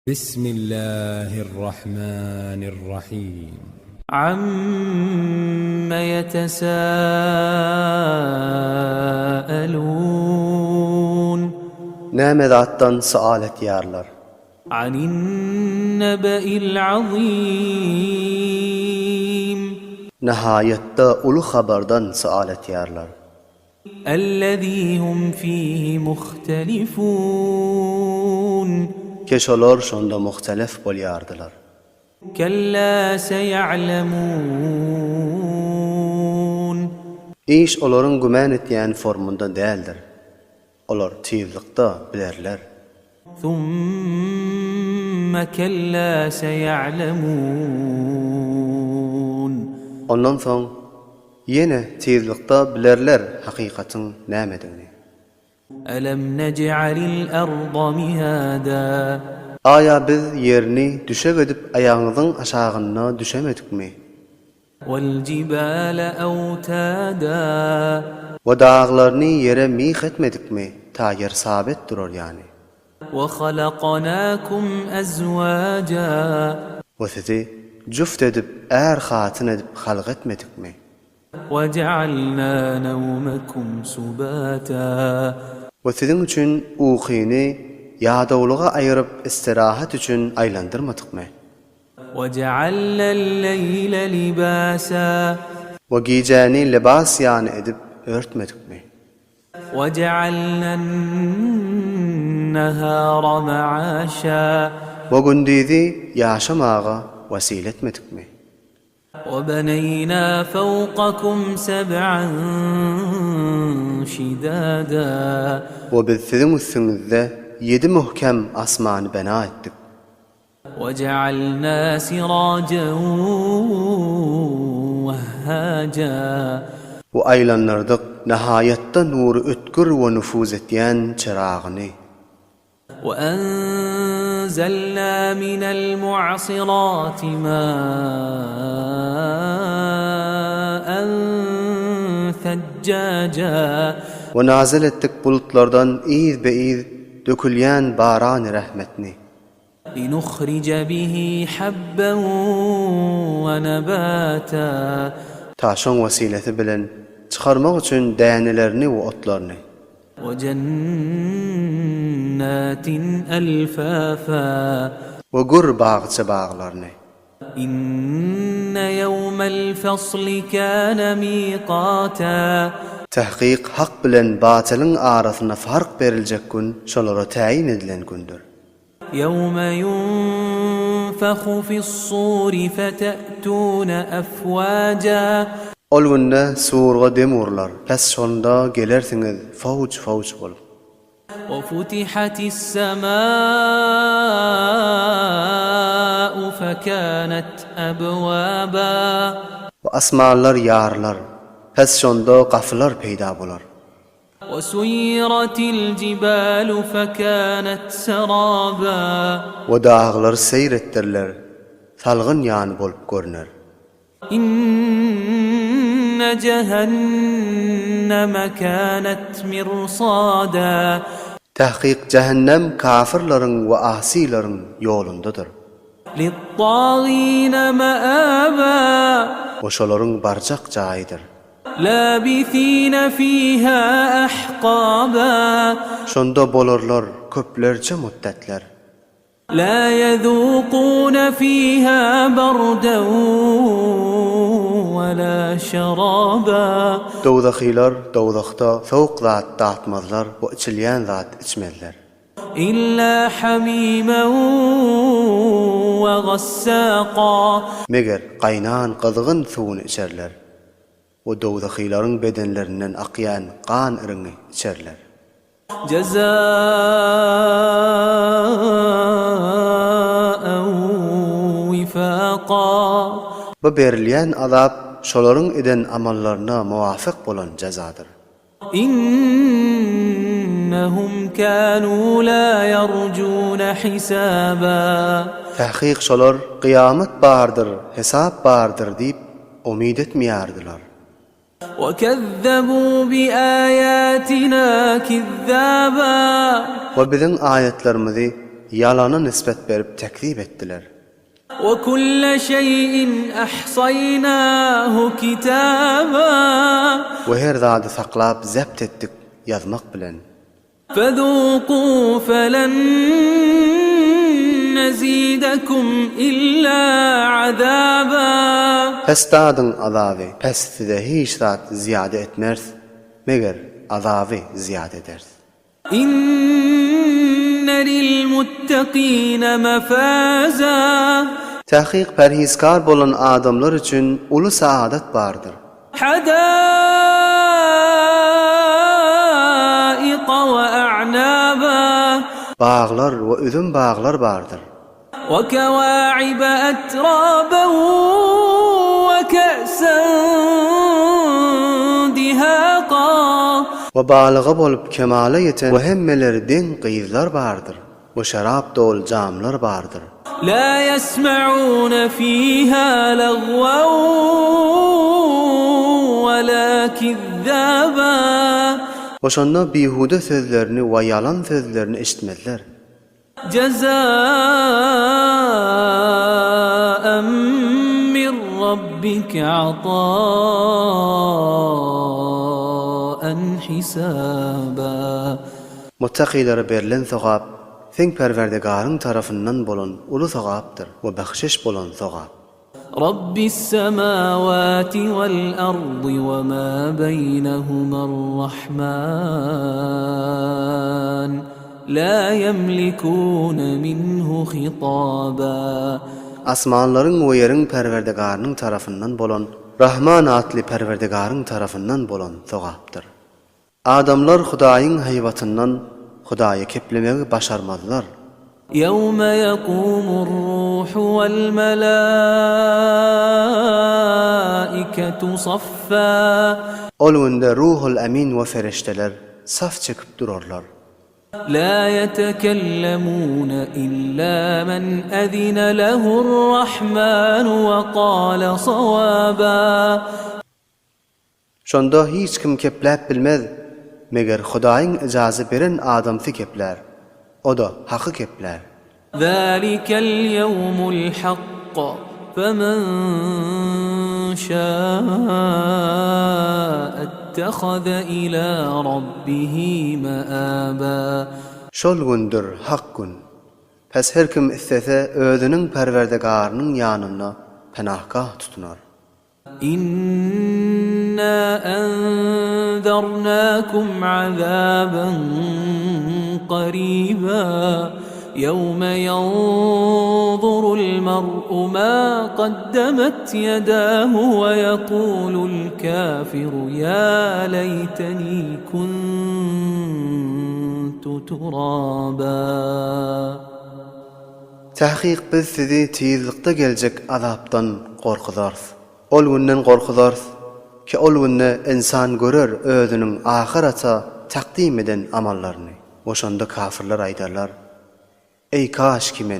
Bismillahirrahmanirrahim. Amme ýetesâelûn. Näme zatdan sual etýärler? Anin-nebe'il azîm. Nahaýatda uly habardan sual etýärler. Ellezî hum fîhî muhtelifûn. Ki şolar şonda muhtelef bolýardylar. Kellâ seýe'lemûn. Iş olaryň gümän etýän formunda däldir. Olar tizlikde bilerler. Summe kella seýe'lemûn. Ondan soň, ýene tizlikde bilerler hakykatyň nämedigini. Elem nej'alil arda mihada. Aýa biz ýerini düşek edip aýagyňyzyň aşagynda düşemedikmi? Wal-jibale awtada. We daglaryny ýere myh etmedikmi, ta ýer sabit durar ýaly. We halaknakum azwaja. We sizi jüft edip, är-hatyn edip halk etmedikmi? We ja'alna nawmakum subata. We siziň üçin ukyny ýadawlyga aýyryp istirahat üçin aýlandyrmadykmy? Wejealna l-leýle libasa. We gijäni libas ýany edip örtmedikmi? Wejealna n-nahara maaşa. We gündizi ýaşamaga wesile etmedikmi? Webeneýna fewkakum seb'an şidada. We biz siziň üstüňizde ýedi möhkem asmany bina etdik. Wejealna sirajen wehhaja. We aýlandyrdyk nihaýatda nury ötgür we nufuz etýän çyragyny. We enzelna minel mu'sirati ma'en thejjaja. We nazyl etdik bulutlardan yzbe-yz dökülýän barany rehmetini. Linuhrije bihi habben we nebata. Ta şoň wesilesi bilen çykarmak üçin dänelerini we otlaryny. We jennatin elfafa. We gür bagça baglaryny. Inne ýewmel fasli kâne miqâtâ. Tahkyk hak bilen batylyň arasynda fark beriljek gün şolara täýin edilen gündür. Ýewme ýunfahu fis-suri fete'tûne efwâja. Ol günde surga dem urlar, pes şonda gelersiňiz fawç-fawç bolup. We futihatis-semâ'u fekânet ebwâbâ. We asmanlar ýarylar, pes şonda gapylar peýda bolar. We suýyratil jibalu fekânet serâbâ. We daglar seýr etdiriler, salgyn ýany bolup görner. Inne jehenneme kânet mirsâdâ. Tahkyk jähennem kafyrlaryň we asylaryň ýolundadyr. Littâgîne meâbâ. We şolaryň barjak jaýydyr. Lâbithîne fîhâ ahkâbâ. Şonda bolarlar köplerçe mutdetler. Lâ ýezûkûne fîhâ berden we lâ şerâbâ. Dowzahylar dowzahda sowuk zat datmazlar we içilýän zat içmezler. Illâ hamîmen we gassâkâ. Meger, gaýnan gyzgyn suwuny içerler we dowzahylaryň bedenlerinden akýan gan iriňi içerler. Jezâ'en wifâkâ. Bu berilýän azap şolaryň eden amallaryna muwafyk bolan jezadyr. Innehum kânû lâ ýerjûne hisâbâ. Takyk şolar kyýamat bardyr, hesap bardyr diýip umyt etmeýärdiler. Wekezzebû biaýatinâ kizzâbâ. We biziň aýatlarymyzy. ýalana nisbet berip tekzip etdiler. Wekulle şeýin ahsaýnahu kitaba. We her zady saklap zebt etdik ýazmak bilen. Fezûkû felen nezîdekum illâ azâbâ. Pes dadyň azaby, pes size hiç zat zyýada etmeris, meger azaby zyýada ederis. Inne lilmuttakine mefaza. Takyk perhizkar bolan adamlar üçin uly saadat bardyr. Hadaika we a'naba. Baglar we üzüm baglar bardyr. We kewa'ibe etraben we ke'sen dihaka. We balyga bolup kemala ýeten we hemmeleri deň gyzlar bardyr we şerap doly jamlar bardyr. La ýesme'une fiha lagwen we la kizzaba. We şonda bihuda sözlerini we ýalan sözlerini eşitmezler. Jezâ'en min Rabbike atâ'en hisâbâ. Muttakylara berlen sogap, seň Perwerdigaryň tarapyndan bolan uly sogapdyr we bahşiş bolan sogap. Rabbis-semâwâti wal-ardy we mâ beýnehumar-rahmân lâ ýemlikûne minhu hitâbâ. Asmanlaryň we ýeriň Perwerdigarynyň tarapyndan bolan Rahman atly Perwerdigaryň tarapyndan bolan sogapdyr. Adamlar Hudaýyň haýbatyndan Hudaýa keplemegi başarmazlar. Ýewme ýekumur-ruhu wal-melaiketu saffa. Ol günde Ruhul-Emin we perişdeler saf çekip durarlar. La ýetekellemune illa men ezine lehur-Rahmanu we gale sawaba. Şonda hiç kim kepläp bilmez, meger Hudaýyň yjaza beren adamsy keplär, o-da haky keplär. Zalikel ýewmul hakk, femen şaa ettehaze ila rabbihi meaba. Şol gündür hak gün. Pes her kim islese özüniň Perwerdigarynyň ýanynda penahgah tutunar. Inna enzernakum azaban qariba ýewme ýanzurul mer'u ma kaddemet ýedahu we ýekulul kafiru ýa leýteni kuntu turaba. Takyk biz sizi tizlikde geljek azapdan gorkuzarys. Ol günden gorkuzarys, ki ol günde ynsan görer özüniň ahyrata takdym eden amallaryny. We şonda kafyrlar aýdarlar, Eý kaş ki men.